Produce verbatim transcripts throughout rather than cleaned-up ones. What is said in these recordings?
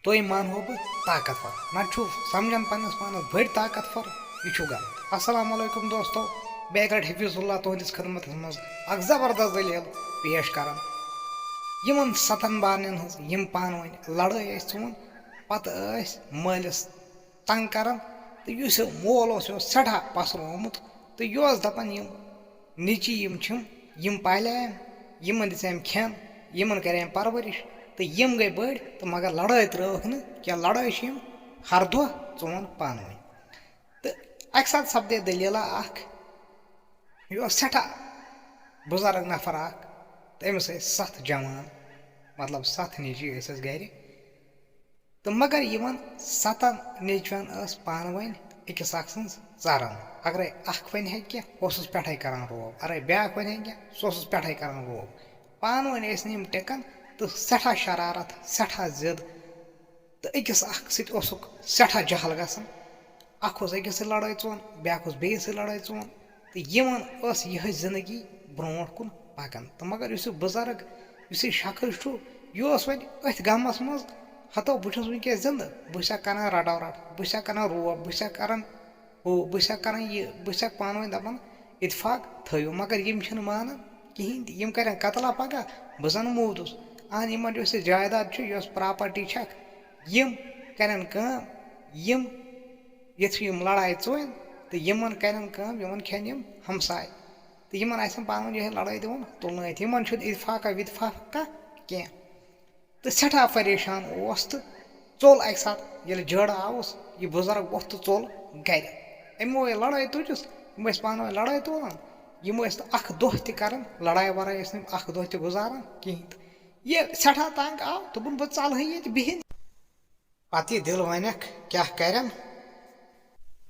تُہۍ مانہو بہٕ طاقتور، نتہٕ چھُو سمجھان پننِس پانس بٔڑۍ طاقتور، یہِ چھُ غلط۔ السلام علیکم دوستو، بہٕ اکرٹ حفیظ اللہ تُہنٛدِس خدمتس منٛز اکھ زبردست دٔلیٖل پیش کران۔ یِمن ستن بارنٮ۪ن ہٕنٛز یِم پانہٕ ؤنۍ لڑٲے ٲسۍ ژوٗن، پتہٕ ٲسۍ مٲلِس تنگ کران، تہٕ یُس یہِ مول اوس، یہِ اوس سٮ۪ٹھاہ پسرٕ آمُت، تہٕ یہِ اوس دپان، یِم نیٚچی یِم چھِم، یِم پالے أمۍ، یِمن دِژ أمۍ کھٮ۪ن، یِمن کرے أمۍ پرورش، تہٕ یِم گٔے بٔڑۍ، تہٕ مگر لڑٲے ترٲوکھ نہٕ کینٛہہ، لڑٲے چھِ یِم ہر دۄہ ژون پانہٕ ؤنۍ۔ تہٕ اکہِ ساتہٕ سپدے دٔلیٖلہ اکھ، یہِ اوس سٮ۪ٹھاہ بُزرگ نفر اکھ، تہٕ أمِس ٲسۍ ستھ جوان، مطلب، ستھ نیٚچی ٲسۍ اَسہِ گرِ۔ تہٕ مگر یِمن ستن نیٚچوٮ۪ن ٲس پانہٕ ؤنۍ أکِس اکھ سٕنٛز ژران۔ اگرے اکھ ونہِ ہے کینٛہہ، اوسُس پٮ۪ٹھے کران روب، اگرے بیٛاکھ ونہِ ہے کینٛہہ، سُہ اوسُس پٮ۪ٹھے کران روب۔ پانہٕ ؤنۍ ٲسۍ نہٕ یِم ٹِکان، تہٕ سٮ۪ٹھاہ شرارت، سٮ۪ٹھاہ ضد۔ تہٕ أکِس اکھ سۭتۍ اوسُکھ سٮ۪ٹھاہ جہل گژھان۔ اکھ اوس أکِس سۭتۍ لڑٲے ژون، بیٛاکھ اوس بیٚیِس سۭتۍ لڑٲے ژون، تہٕ یِمن ٲس یِہے زندگی برونٛٹھ کُن پکان۔ تہٕ مگر یُس یہِ بُزرگ، یُس یہِ شخص چھُ، یہِ اوس وۄنۍ أتھۍ گامس منٛز، ہتو بہٕ چھُس وٕنکیٚس زندٕ، بہٕ چھُسا کران رٹو رٹ، بہٕ چھُسا کران روب، بہٕ چھُسا کران ہُہ، بہٕ چھُسا کران یہِ، بہٕ چھُسا پانہٕ ؤنۍ دپان اتفاق تھٲیِو، مگر یِم چھِنہٕ مانان کِہینۍ تہِ، یِم کرن قتلہ پگاہ، بہٕ زن موٗدُس۔ اہن، یِمن یُس یہِ جایداد چھُ، یۄس پراپرٹی چھکھ، یِم کرن کٲم، یِم یِتھُے یِم لڑایہِ ژوٗنۍ، تہٕ یِمن کرن کٲم، یِمن کھٮ۪ن یِم ہمساے، تہٕ یِمن آسن پانہٕ ؤنۍ یِہے لڑٲے دِوان تُلنٲیِتھ، یِمن چھُنہٕ اتفاقہ وتفاقہ کینٛہہ۔ تہٕ سٮ۪ٹھاہ پریشان اوس، تہٕ ژوٚل اکہِ ساتہٕ، ییٚلہِ جٲڑٕ آوُس، یہِ بُزرگ ووٚتھ تہٕ ژوٚل گرِ۔ أمۍ ووٚن، یہِ لڑٲے تُجُس، یِم ٲسۍ پانہٕ ؤنۍ لڑٲے تُلان، یِم ٲسۍ نہٕ اکھ دۄہ تہِ کران، لڑایہِ ورٲے ٲسۍ نہٕ یِم اکھ دۄہ تہِ گُزاران کِہینۍ تہٕ۔ یہِ سٮ۪ٹھاہ تنگ آو، دوٚپُن، بہٕ ژلہٕ ہے ییٚتہِ بِہِنۍ۔ پتہٕ یہِ دِل ونکھ کیٛاہ کرن،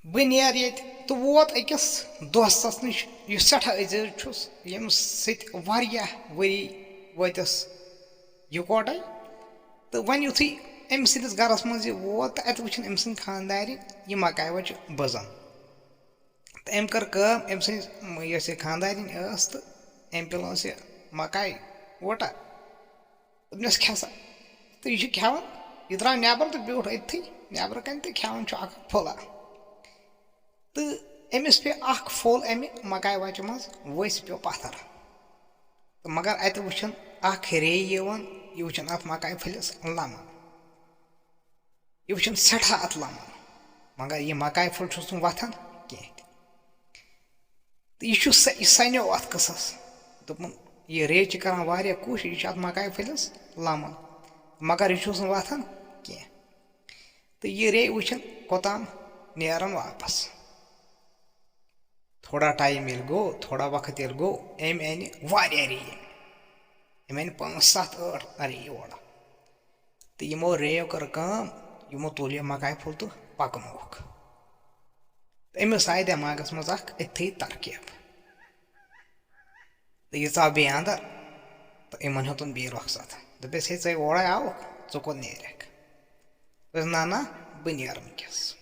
بہٕ نیرٕ ییٚتہِ۔ تہٕ ووت أکِس دوستس نِش، یُس سٮ۪ٹھاہ عزیز چھُس، ییٚمِس سۭتۍ واریاہ ؤری وٲتِس یِکوٹے۔ تہٕ وۄنۍ یُتھُے أمۍ سٕنٛدِس گرس منٛز یہِ ووت، تہٕ اتہِ وٕچھِن أمۍ سٕنٛدۍ خانٛدارِنۍ یہِ مکاے وچہِ بٕزن۔ تہٕ أمۍ کٔر کٲم، أمۍ سٕنٛز یۄس یہِ خانٛدارِنۍ ٲس، تہٕ أمۍ پیوٚلٲوس یہِ مکاے وٹا۔ دوٚپنَس، "کھےٚ سا۔" تہٕ یہِ چھُ کھٮ۪وان، یہِ درٛاو نٮ۪بر تہٕ بیوٗٹھ أتتھٕے نٮ۪برٕ کنہِ تہٕ کھٮ۪وان چھُ اکھ اکھ پھوٚلہ۔ تہٕ أمِس پیٚیہِ اکھ پھوٚل اَمہِ مکاے وچہِ منٛز، ؤسۍ پیوٚو پتھر۔ تہٕ مگر اَتہِ وٕچھُن اکھ ریٚیہِ یِوان، یہِ وٕچھُن اَتھ مکاے پھٔلِس لمان۔ یہِ وٕچھُن سٮ۪ٹھاہ اَتھ لمان، مگر یہِ مکاے پھوٚل چھُس نہٕ وۄتھان کینٛہہ تہِ۔ تہٕ یہِ چھُ سہ-، یہِ سَنیو اَتھ قٕصَس۔ دوٚپُن، یہِ ریٚیہِ چھِ کَران واریاہ کوٗشِش، یہِ چھِ اَتھ مکاے پھٔلِس لَمان، مگر یہِ چھُس نہٕ وۄتھان کینٛہہ۔ تہٕ یہِ ریٚیہِ وٕچھِن کوٚتام نیرَن واپَس۔ تھوڑا ٹایم ییٚلہِ گوٚو، تھوڑا وقت ییٚلہِ گوٚو، أمۍ اَنہِ واریاہ ریٚیہِ۔ أمۍ اَنہِ پانٛژھ ستھ ٲٹھ ریٚیہِ اورٕ۔ تہٕ یِمو ریٚیو کٔر کٲم، یِمو تُل یہِ مکاے پھوٚل تہٕ پَکنووُکھ۔ تہٕ أمِس آیہِ دٮ۪ماغَس منٛز اَکھ أتھی ترکیب۔ تہٕ یہِ ژاو بیٚیہِ اَنٛدر، تہٕ یِمَن ہیوٚتُن بیٚیہِ رۄخصت۔ دوٚپُس، "ہے، ژٕ اورَے آوُکھ، ژٕ کوٚت نیرَکھ؟" دوٚپُس، "نہ، نہ، بہٕ نیرٕ وٕنۍکٮ۪س۔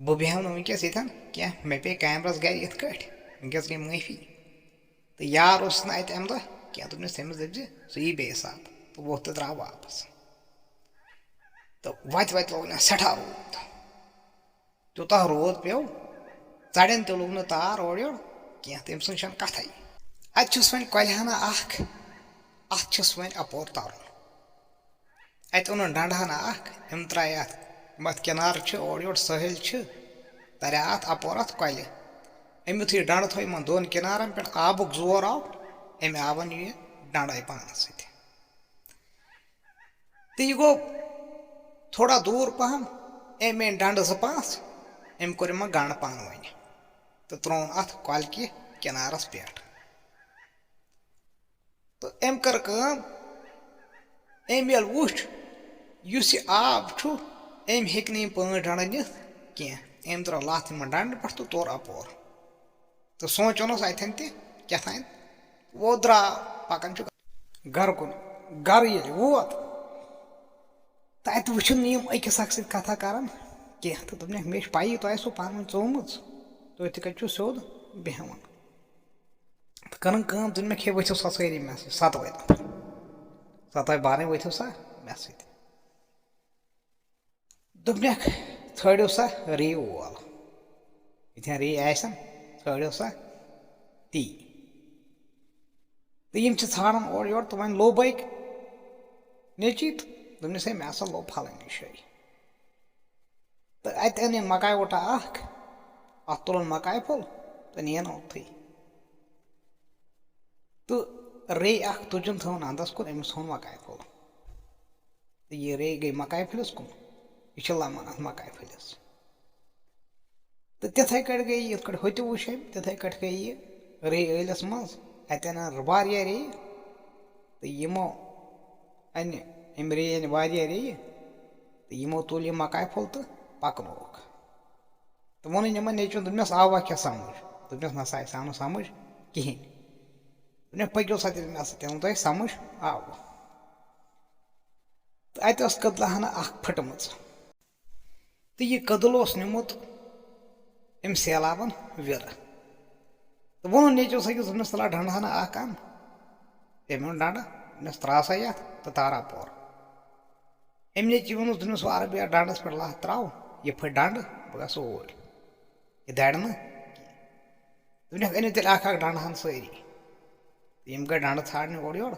بہٕ بیٚہمہٕ نہٕ وٕنۍکٮ۪س ییٚتٮ۪ن کینٛہہ، مےٚ پیٚیہِ کامہِ رَژھ گَرِ یِتھ کٲٹھۍ، وٕنۍکٮ۪س گٔے معٲفی۔" تہٕ یار اوس نہٕ اَتہِ اَمہِ دۄہ کینٛہہ، دوٚپنَس، "تٔمِس دٔپۍزِ، ژٕ یی بیٚیہِ ساتہٕ۔" تہٕ ووٚتھ تہٕ درٛاو واپَس۔ تہٕ وَتہِ وَتہِ لوگ مےٚ سٮ۪ٹھاہ روٗد۔ تیوٗتاہ روٗد پیوٚو، ژَرٮ۪ن تہِ لوٚگ نہٕ تار اورٕ یورٕ کینٛہہ، تٔمۍ سٕنٛز چھَنہٕ کَتھَے۔ اَتہِ چھُس وۄنۍ کۄلہِ ہنا اَکھ، اَتھ چھُس وۄنۍ اَپور تَرُن۔ اَتہِ اوٚنُن ڈنٛڈٕ ہنا اَکھ، أمۍ ترٛایہِ اَتھ، یِم اَتھ کِنارٕ چھِ، اورٕ یورٕ سٲحِل چھِ، تَرِ اَتھ اَپور اَتھ کۄلہِ۔ أمۍ یُتھُے ڈنٛڈٕ تھوٚو یِمَن دۄن کِنارَن پٮ۪ٹھ، آبُک زور آو، أمۍ آوَن یہِ ڈنٛڈَے پانَس سۭتۍ۔ تہٕ یہِ گوٚو تھوڑا دوٗر پَہَم، أمۍ أنۍ ڈنٛڈٕ زٕ پانٛژھ، أمۍ کوٚر یِمَن گنٛڈ پانہٕ ؤنۍ تہٕ ترٛووُن اَتھ کۄلہِ کہِ کِنارَس پٮ۪ٹھ۔ تہٕ أمۍ کٔر کٲم، أمۍ ییٚلہِ وُچھ، یُس یہِ آب چھُ، أمۍ ہیٚکہِ نہٕ یِم پانٛژھ ڈنٛڈٕ نِتھ کینٛہہ۔ أمۍ ترٛٲو لَتھ یِمَن ڈنٛڈَن پٮ۪ٹھ تہٕ توٚر اَپور۔ تہٕ سونٛچُن اوس اَتھٮ۪ن تہِ کیٛاہ تام، ووت درٛاو، پَکان چھُ گَرٕ کُن۔ گَرٕ ییٚلہِ ووت، تہٕ اَتہِ وٕچھُن نہٕ یِم أکِس اَکھ سۭتۍ کَتھا کَران کینٛہہ۔ تہٕ دوٚپنَکھ، "مےٚ چھِ پَیی، تۄہہِ آسِوٕ پانہٕ ؤنۍ ژومٕژ، تُہۍ تہِ کَتہِ چھُو سیوٚد بیٚہوان؟" تہٕ کٔرٕن کٲم، دوٚپنَکھ، "ہے، ؤتھِو سا سٲری مےٚ سۭتۍ، سَتوَے نفر، سَتوَے بارٕنۍ ؤتھِو سا مےٚ سۭتۍ۔" دوٚپنَکھ، "ژھٲنٛڈِو سا ریٚیہِ اول، ییٚتٮ۪ن ریٚیہِ آسن، ژھٲنٛڈِو سا تی۔" تہٕ یِم چھِ ژھانٛڈان اورٕ یورٕ، تہٕ وۄنۍ لوٚب أکۍ نیٚچی تہٕ دوٚپنَس، "ہے، مےٚ ہسا لوٚب پھلٲنی جایہِ۔" تہٕ اَتہِ أنِن مکایہِ وُٹھا اکھ، اَتھ تُلُن مکایہِ پھوٚل تہٕ نِیَن اوٚتتھٕے۔ تہٕ ریٚیہِ اکھ تُجُن تھٲوٕن اَنٛدَس کُن، أمِس تھوٚوُن مکایہِ پھوٚل۔ تہٕ یہِ ریٚیہِ گٔے مکایہِ پھٔلِس کُن۔ یہِ چھِ لَمان اَتھ مکایہِ پھٔلِس۔ تہٕ تِتھَے کٲٹھۍ گٔے یہِ، یِتھ کٲٹھۍ ہُتہِ وٕچھ أمۍ، تِتھَے کٲٹھۍ گٔے یہِ ریٚیہِ ٲلِس منٛز۔ اَتہِ اَنَن واریاہ ریٚیہِ۔ تہٕ یِمو اَنہِ، أمۍ ریٚیہِ اَنہِ واریاہ ریٚیہِ۔ تہٕ یِمو تُل یہِ مکایہِ پھوٚل تہٕ پَکنووُکھ۔ تہٕ ووٚنُن یِمَن نیٚچوٮ۪ن، دوٚپنَس، "آوا کیٛاہ سَمٕجھ؟" دوٚپنَس، "نہ سا، اَسہِ آو نہٕ سَمٕجھ کِہیٖنۍ۔" دوٚپنَکھ، "پٔکِو سا تیٚلہِ مےٚ سۭتۍ، ییٚلہِ نہٕ تۄہہِ سَمٕجھ آوُ۔" تہٕ اَتہِ ٲس کٔدلہٕ ہنا اَکھ پھٕٹمٕژ۔ تہٕ یہِ کٔدٕل اوس نیوٗمُت أمۍ سیلابَن وِرٕ۔ تہٕ ووٚنُن نیٚچوِس أکِس، دوٚپنَس، "تَلہ ڈَنٛڈٕ ہنا اَکھ اَن۔" تٔمۍ اوٚن ڈَنٛڈٕ، دوٚپنَس، "ترٛاو سا یَتھ تہٕ تارا پور۔" أمۍ نیٚچی ووٚنُس، دوٚپنَس، "وارٕ بہٕ یَتھ ڈَنٛڈَس پٮ۪ٹھ لَتھ ترٛاوٕ، یہِ پھٕٹہِ ڈَنٛڈٕ، بہٕ گژھٕ اوٗرۍ۔ یہِ دَرِ نہٕ کینٛہہ۔" دوٚپنَکھ، "أنِو تیٚلہِ اَکھ اَکھ ڈَنٛڈٕ ہَن سٲری۔" تہٕ یِم گٔے ڈَنٛڈٕ ژھانٛڈنہِ اورٕ یورٕ،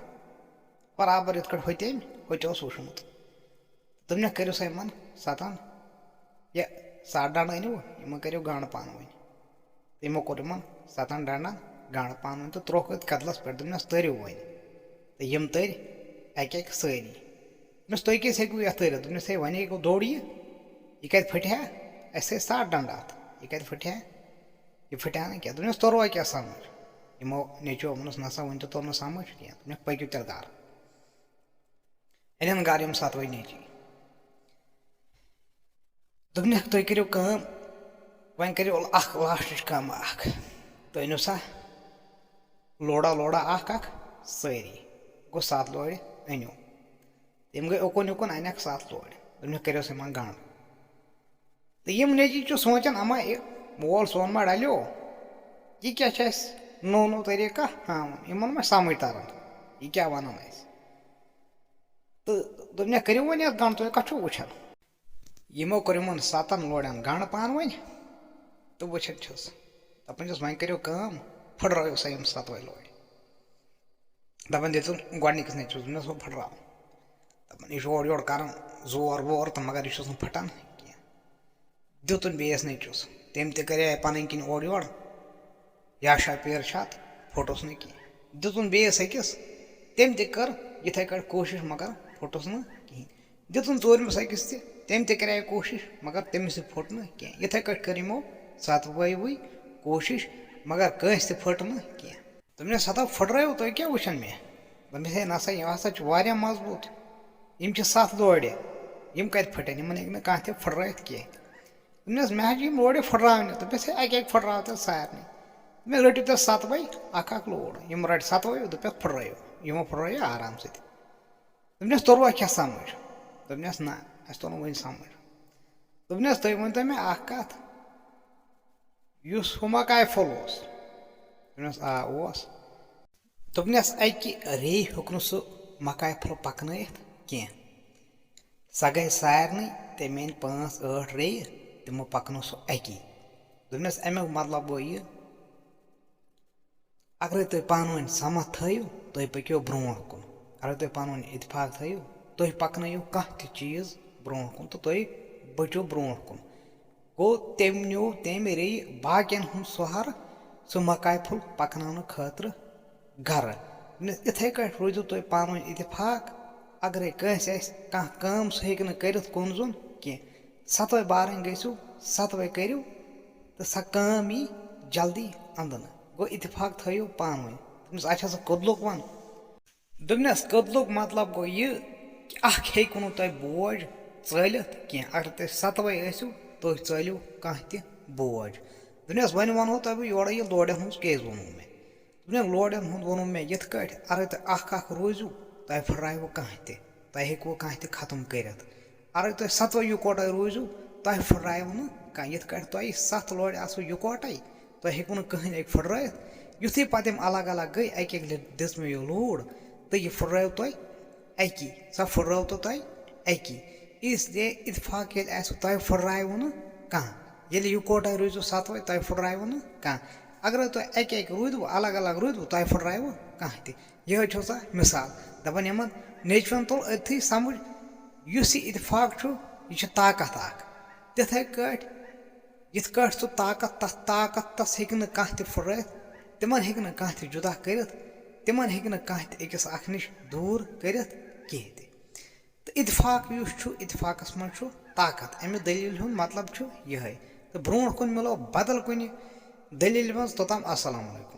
برابر یِتھ کٲٹھۍ ہُتہِ أمۍ، ہُتہِ اوس وٕچھمُت۔ دوٚپنَکھ، "کٔرِو سا یِمَن سَتَن، یہِ سَتھ ڈَنٛڈٕ أنِو، یِمَن کٔرِو گنٛڈ پانہٕ ؤنۍ۔" تہٕ یِمو کوٚر یِمَن سَتَن ڈَنٛڈَن گنٛڈ پانہٕ ؤنۍ تہٕ ترٛووُکھ أتھۍ کٔدلَس پٮ۪ٹھ۔ دوٚپنَس، "تٔرِو وۄنۍ۔" تہٕ یِم تٔرۍ اَکہِ اَکہِ سٲری۔ دوٚپنَس، "تُہۍ کیٛازِ ہیٚکِو یَتھ تٔرِتھ؟" دوٚپنَس، "ہے، وۄنۍ ہے گوٚو دوٚر یہِ، یہِ کَتہِ پھٕٹہِ ہا؟ اَسہِ ٲسۍ سَتھ ڈَنٛڈٕ اَتھ، یہِ کَتہِ پھٕٹہِ ہا؟ یہِ پھٕٹہِ ہا نہٕ کینٛہہ۔" دوٚپنَس، "توٚروا کیٛاہ سَمٕجھ؟" یِمو نیٚچویو ووٚنُس، "نہ سا، وٕنہِ تہِ توٚر نہٕ سَمٕجھ کینٛہہ۔" دوٚپنَکھ، "پٔکِو تیٚلہِ گَرٕ۔" أنِن گَرٕ یِم سَتوَے نیٚچی۔ دوٚپنَکھ، "تُہۍ کٔرِو کٲم، وۄنۍ کٔرِو اَکھ لاسٹٕچ کٲم اَکھ۔ تُہۍ أنِو سا لوڑا لوڑا اَکھ اَکھ سٲری۔" گوٚو، سَتھ لورِ أنِو۔ تِم گٔے اُکُن یُکُن، اَنٮ۪کھ سَتھ لورِ۔ دوٚپنَکھ، "کٔرِو سا یِمَن گنٛڈ۔" تہٕ یِم نیٚچی چھِ سونٛچان، "اَما یہِ مول سون ما ڈَلیو؟ یہِ کیٛاہ چھِ اَسہِ نوٚو نوٚو طریٖقہ ہاوان؟ یِمَن ما چھِ سَمٕجھ تَران، یہِ کیٛاہ وَنان اَسہِ؟" تہٕ دوٚپنَکھ، "کٔرِو وۄنۍ یَتھ گنٛڈ، تُہۍ کَتھ چھُو وٕچھان؟" یِمو کوٚر یِمَن سَتَن لورٮ۪ن گنٛڈ پانہٕ ؤنۍ تہٕ وٕچھان چھِس۔ دَپان چھِس، "وۄنۍ کٔرِو کٲم، پھٕٹرٲیِو سا یِم سَتوَے لورِ۔" دَپان دِتُن گۄڈٕنِکِس نیٚچوِس، دوٚپنَس، "ہُہ پھٕٹراو۔" دَپان، "یہِ چھُ اورٕ یورٕ کَران زور وور تہٕ مگر یہِ چھُس نہٕ پھٕٹان کینٛہہ۔" دیُتُن بیٚیِس نیٚچوِس، تٔمۍ تہِ کَرے پَنٕنۍ کِنۍ اورٕ یورٕ، یا شاپیر چھا تہٕ پھوٚٹُس نہٕ کِہیٖنۍ۔ دیُتُن بیٚیِس أکِس، تٔمۍ تہِ کٔر یِتھَے کٲٹھۍ کوٗشِش، مگر پھوٚٹُس نہٕ کِہیٖنۍ۔ دیُتُن ژوٗرمِس أکِس تہِ، تٔمۍ تہِ کَرے کوٗشِش، مگر تٔمِس تہِ پھوٚٹ نہٕ کینٛہہ۔ یِتھَے کٲٹھۍ کٔر یِمو ژۄدوَے وٕے کوٗشِش، مگر کٲنٛسہِ تہِ پھٔٹ نہٕ کینٛہہ۔ دوٚپنَس، "ہتا پھٕٹرٲیِو، تُہۍ کیٛاہ وٕچھان مےٚ؟" دوٚپمَس، "ہے نہ سا، یہِ ہسا چھُ واریاہ مضبوٗط۔ یِم چھِ سَتھ لورِ، یِم کَتہِ پھٕٹن؟ یِمَن ہیٚکہِ نہٕ کانٛہہ تہِ پھٕٹرٲیِتھ کینٛہہ۔" دوٚپنَس، "مےٚ حظ چھِ یِم لورِ پھٕٹراونہِ۔" دوٚپمَس، "ہے، اَکہِ اَکہِ پھٕٹراو تیٚلہِ سارنٕے۔" دوٚپمَس، "رٔٹِو تیٚلہِ سَتوَے اَکھ اَکھ لوڑ۔" یِم رَٹہِ سَتوَے، دوٚپُکھ، "پھٕٹرٲیِو۔" یِمو پھٕٹرٲیِو آرام سۭتۍ۔ دوٚپنَس، "توٚروا کیٛاہ سَمٕجھ؟" دوٚپنَس، "نہ، اَسہِ توٚر نہٕ وٕنہِ سَمٕجھ۔" دوٚپنَس، "تُہۍ ؤنۍتو مےٚ اَکھ کَتھ، یُس ہُہ مکاے پھوٚل اوس؟" دوٚپنَس، "آ، اوس۔" دوٚپنَس، "اَکہِ ریٚیہِ ہیوٚک نہٕ سُہ مکاے پھوٚل پَکنٲیِتھ کینٛہہ۔ سۄ گٔے سارنٕے، تٔمۍ أنۍ پانٛژھ ٲٹھ ریٚیہِ، تِمو پَکنو سُہ اَکی۔" دوٚپنَس، "اَمیُک مطلب گوٚو یہِ، اگرے تُہۍ پانہٕ ؤنۍ سَمَتھ تھٲیِو، تُہۍ پٔکِو برٛونٛٹھ کُن۔ اگرے تُہۍ پانہٕ ؤنۍ اتفاق تھٲیِو، تُہۍ پَکنٲیِو کانٛہہ تہِ چیٖز برٛونٛٹھ کُن تہٕ تُہۍ بٔچِو برٛونٛٹھ کُن۔" گوٚو، تٔمۍ نیوٗ تَمہِ ریٚیہِ باقین ہُنٛد سُہر، سُہ مکاے پھوٚل پَکناونہٕ خٲطرٕ گرٕ۔ دوٚپنَس، "یِتھَے کٲٹھۍ روٗزِو تُہۍ پانہٕ ؤنۍ اتفاق۔ اگرے کٲنٛسہِ آسہِ کانٛہہ کٲم، سُہ ہیٚکہِ نہٕ کٔرِتھ کُن زوٚن کینٛہہ۔ سَتوَے بارٕنۍ گٔژھِو، سَتوَے کٔرِو تہٕ سۄ کٲم یی جلدی اَنٛدنہٕ۔" گوٚو، اتفاق تھٲیِو پانہٕ ؤنۍ۔ دوٚپنَس، "اَتھ چھا سا کٔدلُک وَن؟" دوٚپنَس، "کٔدلُک مطلب گوٚو یہِ کہِ اَکھ ہیٚکِو نہٕ تۄہہِ بوج ژٲلِتھ کینٛہہ۔ اگر تُہۍ سَتوَے ٲسِو، تُہۍ ژٲلِو کانٛہہ تہِ بوج۔" دوٚپنَس، "وۄنۍ وَنہو تۄہہِ بہٕ یورٕ یہِ لورٮ۪ن ہُنٛد کیٛازِ ووٚنوُ مےٚ۔" دوٚپنَکھ، "لورٮ۪ن ہُنٛد ووٚنوُ مےٚ یِتھ کٲٹھۍ، اَگَرے تُہۍ اَکھ اَکھ روٗزِو، تۄہہِ پھٕٹراوِوٕ کانٛہہ تہِ، تۄہہِ ہیٚکِوٕ کانٛہہ تہِ ختم کٔرِتھ۔ اَگَرے تُہۍ سَتوَے یِکوَٹَے روٗزِو، تۄہہِ پھٕٹراوٕ نہٕ کانٛہہ۔ یِتھ کٲٹھۍ تۄہہِ سَتھ لورِ آسوٕ یِکوَٹَے، تۄہہِ ہیٚکِوٕ نہٕ کٕہٕنۍ اَکہِ پھٕٹرٲیِتھ۔" یُتھُے پَتہٕ یِم الگ الگ گٔے، اَکہِ اَکہِ لَٹہِ دِژ مےٚ یہِ لوٗر تہٕ یہِ پھٕٹرٲو تۄہہِ اَکی، سۄ پھٕٹرٲو تہٕ تۄہہِ اَکی۔ اس لیے اتفاق ییٚلہِ آسہِ، تۄہہِ پھٕٹراوٕ نہٕ کانٛہہ۔ ییٚلہِ یِکوٹے روٗزِو ستوے، تۄہہِ پھٕٹراوٕ نہٕ کانٛہہ۔ اگرے تُہۍ اکہِ اکہِ روٗدِوٕ، الگ الگ روٗدِوٕ، تۄہہِ پھٕٹراوٕ کانٛہہ تہِ۔ یِہوٚے چھو سا مثال۔ دَپان یِمن نیٚچوٮ۪ن تُل أتھی سمجھ، یُس یہِ اتفاق چھُ، یہِ چھُ طاقت اکھ۔ تِتھے کٲٹھۍ یِتھ کٲٹھۍ سُہ طاقت، تَتھ طاقتَس ہیٚکہِ نہٕ کانٛہہ تہِ پھٕٹرٲوِتھ، تِمَن ہیٚکہِ نہٕ کانٛہہ تہِ جُدا کٔرِتھ، تِمَن ہیٚکہِ نہٕ کانٛہہ تہِ أکِس اَکھ نِش دوٗر کٔرِتھ کِہیٖنۍ تہِ۔ تہٕ اتفاق یُس چھُ، اتفاقَس منٛز چھُ طاقت۔ اَمہِ دٔلیٖل ہُنٛد مطلب چھُ یِہوٚے۔ تہٕ برٛونٛٹھ کُن مِلو بدل کُنہِ دٔلیٖلہِ منٛز۔ توٚتام السلام علیکم۔